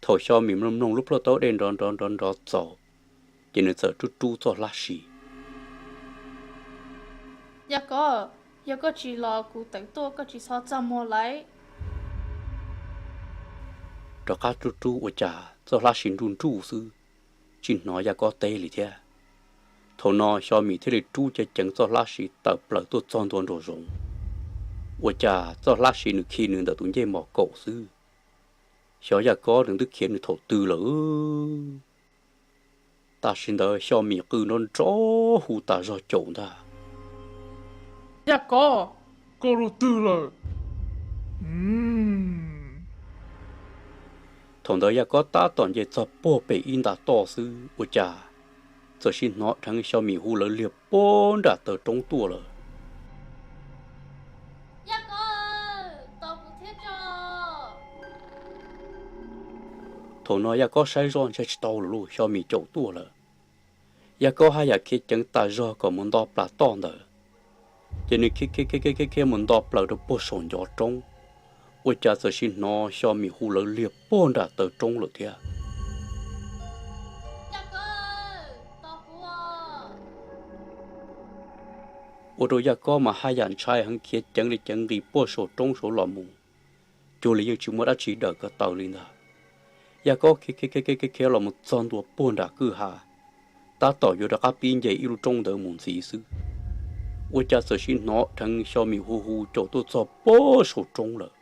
Thaum Xyo Mim mloog mloog lub plhuaj taub dej nrov nrov nrov nrov txaus, ces nws txawm rub rub txoj hlab siv. Yaj Kob, yog koj tsis los kuv tawm tuaj, koj tsis txhob txaj muag lauj. Rov qab rub rub ua cas txoj hlab siv nruj nruj xwb, tsis hnov Yaj Kob teb li thiab. Thaum no Xyo Mim thiaj li rub ceev ceev txoj hlab siv tawm plaws tuaj txog ntua nraum zoov. Ua cas txoj hlab siv nws khi nws ntawm tus ncej mom kaum xwb, xyov Yaj Kob nws twb khiav nws thaum twg lawm. Tam sim ntawd Xyo Mim qw nrov nrov hu tas zog caum ntag. Yaj Kob, koj luag twg lawm? Thaum ntawd Yaj Kob tab tom nce txog puag pem ib nta toj xwb ua cas txawm sim hnov dheev Xyo Mim hu lawv liag puag nram taw roob tuaj lawm. Thaum no Yaj Kob saib zoj ntshe tsis tau lawm lauj, Xyo Mim caum tuaj lawm. Yaj Kob haj yam khiav ceev tas zog kom mus nto plas toj ntawd, ces nws khiav khiav khiav khiav mus nto plaws rau puag saum ncov roob, ua cas txawm sim hnov Xyo Mim hu lawv liag puag nram taw roob lawm thiab. Ua rau Yaj Kob mas haj yam ntshai heev, khiav ceev li ceev nqis puag saum roob saud los mus, cuag li yeej tsis muaj dab tsi dawm ko taw li ntag. Yaj Kob khiav khiav khiav khiav los mus txog ntua puag nram kwj ha, tab tom yuav rov qab pib nce ib lub roob ntawd mus ntxiv xwb, ua cas txawm sim hnov dheev Xyo Mim hu hu caum tuaj txog puag saum roob lawm.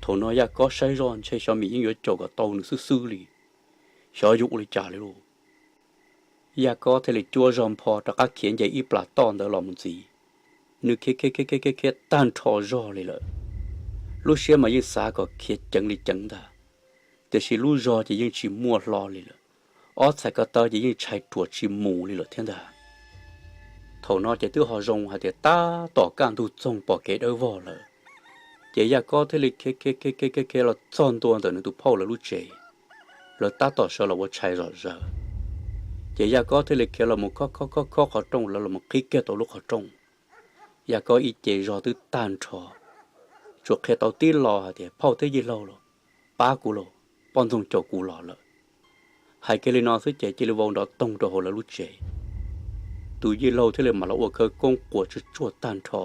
Thaum no Yaj Kob saib zoj ntshe Xyo Mim yeej yuav caum kom tau nws xwb xwb li, xyov yuav ua li cas li lauj. Yaj Kob thiaj li cuab zog npho rov qab khiav nce ib plas toj ntawd los mus ntxiv. Nws khiav khiav khiav khiav khiav tag nrho zog li lawm. Lub siab mas yeej xav kom khiav ceev li ceev ntag, tiam sis lub zog ces yeej tsis muaj hlo li lawm. Ob txhais ko taw ces yeej tshais ruam tsis mus li lawm thiab ntag. Thaum no ces twb ho zoo hais tias tab tom kaj ntug txoog pom kev dawb vog lawm, ces Yaj Kob thiaj li khiav khiav khiav khiav khiav los txog ntua ntawm nws tus phauj lawv lub tsev. Lawv tab tom sawv los ua tshais zom zaws, ces Yaj Kob thiaj li khiav los mus khob khob khob khob qhov rooj, lawv los qhib kiag tau lub qhov rooj. Yaj Kob ib ce zog twb tag nrho, tsuas qhia tau tib lo hais tias, Phauj thiab yij laug los, pab kuv los, poj ntxoog caum kuv los lawm. Hais kiag li no xwb ces cia li vau nrov toog rau hauv lawv lub tsev. Tus yij laug thiaj li mam los ua khawv koob quas tsuj tsuag tag nrho,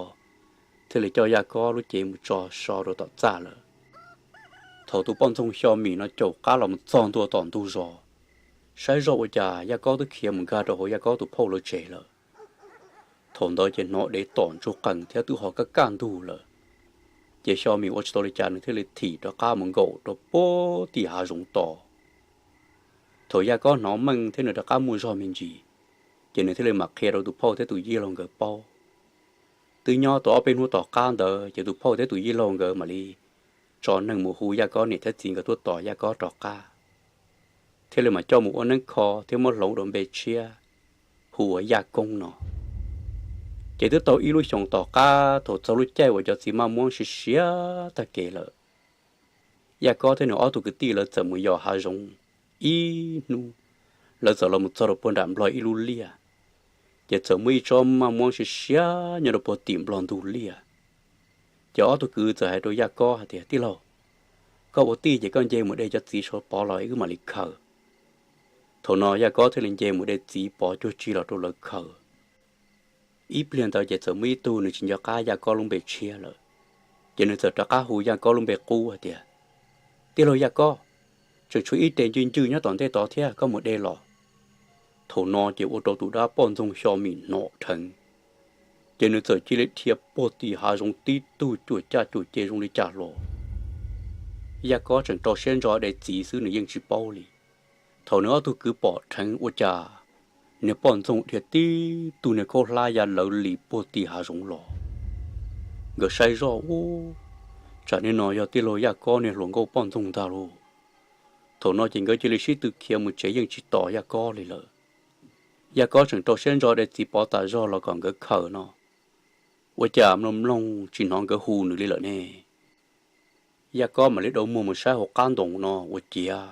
thiaj li coj Yaj Kob lub cev mus tso so rau tom txaj lawm. Thaum tus poj ntxoog Xyo Mim no caum qab los mus txog ntua tom ntug zos, saib zoj ua cas Yaj Kob twb khiav mus nkag rau hauv Yaj Kob tus phauj lawv tsev lawm. Thaum ntawd ces hnov dev tom ntsuj qees thiab twb ho kaj kaj ntug lawm, ces Xyo Mim ua tsis tau li cas nws thiaj li thim rov qab mus nkaum rau puag tim hav zoov tos. Thaum Yaj Kob hnov meej thiab nws rov qab muaj zog me ntsis, ces nws thiaj li mam qhia rau tus phauj thiab tus yij laug nkawd paub. Twb nyob tau ob peb hnub tom qab ntawd ces tus phauj thiab tus yij laug nkawd mam li tso neeg mus hu Yaj Kob niam thiab txiv nkawd tuaj tos Yaj Kob rov qab, thiaj li mam coj mus ua neeb kho thiab muab hloov rau npe tshiab hu ua Yaj Koob no. Ces twb tau ib lub xyoos tom qab thaum txog lub caij uas cov txiv maj muab siav siav tag kev lawm, Yaj Kob thiab nws ob tug kwv tij lawv txawm mus yos hav zoov ib hnub, lawv txawm los mus txog rau puag nram nplog ib lub liaj, ces txawm muaj ib tsob maj muab siav siav nyob rau puag tim nplog ntug liaj. Ces ob tug kwv txawm hais rau Yaj Kob hais tias, Tij laug, koj ua tij ces koj nce mus de cov txiv saud pov los wb mam li khaws. Thaum no Yaj Kob thiaj li nce mus de txiv pov cuag tsi los rau lawv khaws. Ib pliag ntawd ces txawm muaj ib tug nws tsis nco qab Yaj Kob lub npe tshiab lawm, ces nws txawm rov qab hu Yaj Kob lub npe qub hais tias, Tij laug Yaj Kob, tseem tshuav ib re ncwj ncwj nyob tom ntej tod thiab, koj mus de los. Thaum no ces ua rau tus dab poj ntxoog Xyo Mim hnov dheev, ces nws txawm cia li dhia puag tim hav zoov tib tug cuam caj cuam ce zoo li cas los. Yaj Kob tseem rau siab ntso de txiv xwb nws yeej tsis paub li. Thaum nws ob tug kwv pom dheev ua cas niag poj ntxoog dhia tib tug niag khaub hlab ya lawv lis puag tim hav zoov los. Nkawd saib zoj ub, tsam niag no yog tij laug Yaj Kob niag hluas nkauj poj ntxoog ntag lauj. Thaum no ces nkawd cia li sib tw khiav mus tsev yeej tsis tos Yaj Kob li lawm. Yaj Kob tseem rau siab ntso de txiv pov tas zog los kom nkawd khaws no, ua cas mloog mloog tsis hnov nkawd hu nws li lawm ne. Yaj Kob mam li dau muag mus saib hauv qab ntoos no ua ciav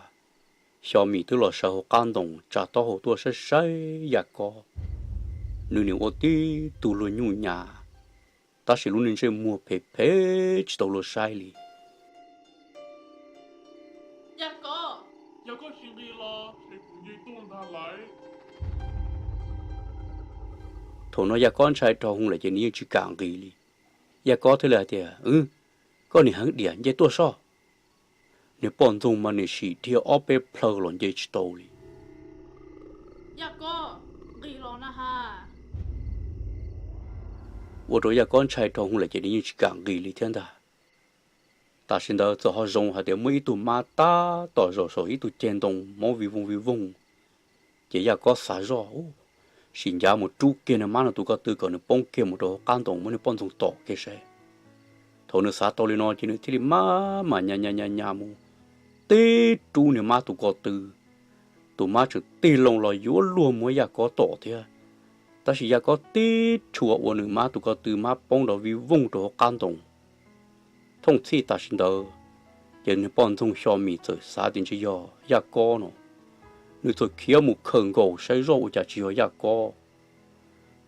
Xyo Mim twb los sawv hauv qab ntoos tsa taub hau tuaj saib saib Yaj Kob. Nws nim ua tib tug luag nyuj nyav, tab sis lub niag ntsej muag phem phem tsis tau luag saib li. Thaum no Yaj Kob ntshai dhau hwv lawm ces nws yeej tsis kam nqis li. Yaj Kob thiaj li hais tias, Koj niag heev diam, nce tuaj soj. Niag poj ntxoog mas nws sim dhia ob peb plhaw los nce tsis tau li. Ua rau Yaj Kob ntshai dhau hwv lawm ces nws yeej tsis kam nqis li thiab ntag. Tam sim ntawd txawm ho zoo hais tias muaj ib tug mab tab tom zaum saum ib tug ceg ntoo mob vij voog vij voog. Ces Yaj Kob xav zoj, sim ncav mus rub kiag niag mab no tus ko tw kom nws poob kiag mus rau hauv qab ntoo muab niag poj ntxoog tom kiag saib. Thaum nws xav tau li no ces nws thiaj li maj mam nyas nyas nyas nyas mus tib rub niag mab tus ko tw. Tus mab tseem tig loo los yuav luag muab Yaj Kob tom thiab, tab sis Yaj Kob tib rhuas ua nws mab tus ko tw mab poob nrov vij voog rau hauv qab ntoo. Thooj txhij tam sim ntawd, ces niag poj ntxoog Xyo Mim txawm xav tias ntshe yog Yaj Kob no, nws txawm khiav mus khawm nkaus saib zoj ua cas tsis yog Yaj Kob.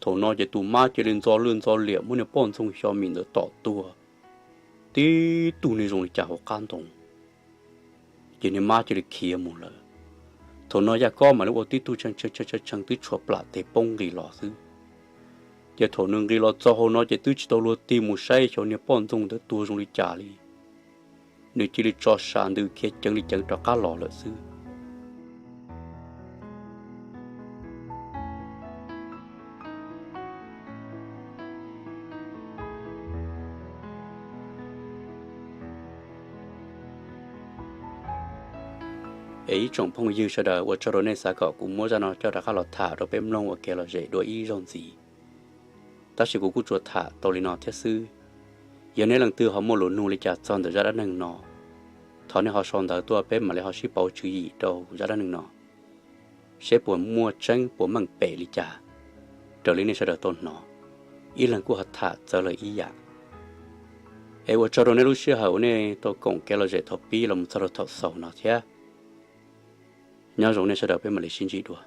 Thaum no ces tus mab cia li ntxo lwj ntxo liam muab niag poj ntxoog Xyo Mim ntawd tom tuag tib tug niag zoo li cas hauv qab ntoo, ces niag mab cia li khiav mus lawm. Thaum no Yaj Kob mam li ua tib tug tshee tshee twb tshuav plam tes poob nqis los xwb. Ces thaum nws nqis los txog hauv no ces twb tsis tau luag tig mus saib xyov niag poj ntxoog ntawd tuag zoo li cas li. Nws cia li tso sam ntws khiav ceev li ceev rov qab los lawm xwb. Es ib tsoom phooj ywg sawv daws, ua tsaug rau nej xav kom kuv muab zaj no coj rov qab los tham rau peb mloog ua kev lom zem dua ib zaug ntxiv. Tab sis kuv kuj tsuas tham tau li no thiab xwb. Yog nej leej twg ho muaj lus nug li cas txog ntawm zaj dab neeg no, thov nej ho sau ntawv tuaj peb mam li ho sib pauv tswv yim rau zaj dab neeg no, seb puas muaj tseeb puas meej pem li cas raws li nej sawv daws tau hnov. Ib leeg kuj ho tham txawv lawm ib yam. Es ua tsaug rau nej lub sij hawm uas nej tau koom kev lom zem thaum pib los mus txog rau thaum xaus no thiab. Nyob zoo nej sawv daws, peb mam li sib ntsib dua.